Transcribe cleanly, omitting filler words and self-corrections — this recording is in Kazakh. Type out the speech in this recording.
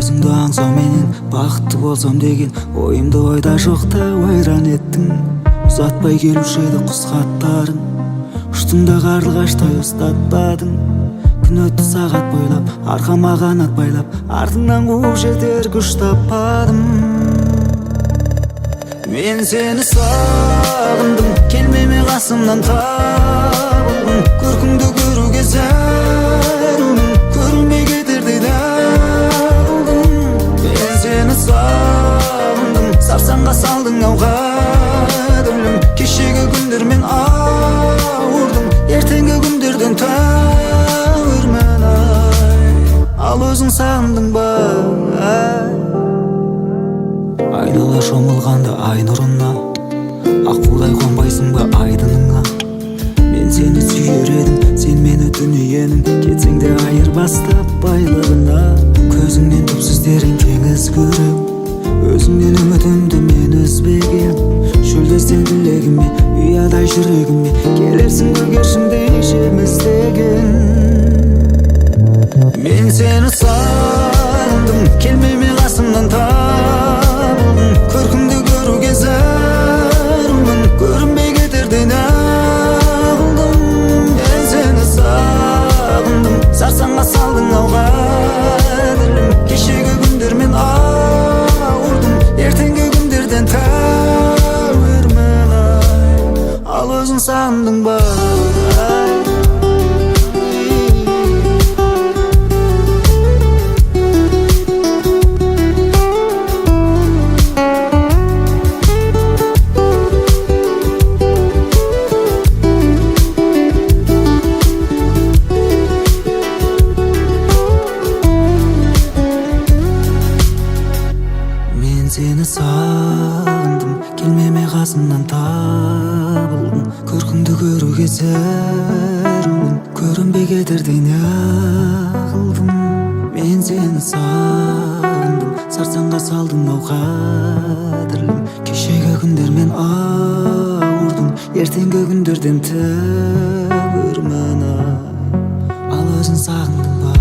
Өзіңді аңсауменен бақытты болсам деген ойымды ойда жоқта ойран еттің. Ұзатпай келуші еді құс хаттарың, ұштың да қарлығаштай ұстатпадың. Күн өтті сағат бойлап, арқама қанат байлап, артыңнан қуып жетер күш таппадым. Мен сені сағындым, келмеме қасымнан табылдың. Көркіңді көруге зәрумін, көрінбей кетердей дағылдым. Мен сені сағындым, сарсаңға салдың ау қадірлім. Кешегі күндермен ауырдым, ертеңгі күндерден тәуірмін ай. Ал өзің сағындың ба ай? Айнала шомылғанда ай нұрына, аққудай қонбайсың ба айдыныңа? Мен сені сүйер едім, сен мені дүниенің, кетсең де айырбастап байлығына. Көзіңнен түпсіз терең теңіз көрем, өзіңнен үмітімді мен үзбегем. Шөлдесең тілегіме, ұядай жүрегіме келерсің көгершіндей жем іздеген. Мен сені сағындым, келмеме қасымнан табылдың. Көркіңді көруге зәрумін, көрінбей кетердей нағылдым. Мен сені сағындым, сарсаңға салдың ау қадірлім. Кешегі күндермен ауырдым, ертеңгі күндерден тәуірмін ай. Ал өзің сағындың ба ай? Мен сені сағындым, келмеме қасымнан табылдың. Көркіңді көруге зәрумін, көрінбей кетердей неғылдым. Мен сені сағындым, сарсаңға салдың ау қадірлім. Кешегі күндермен ауырдым, ертеңгі күндерден тәуірмін ай. Ал өзің сағындың ба?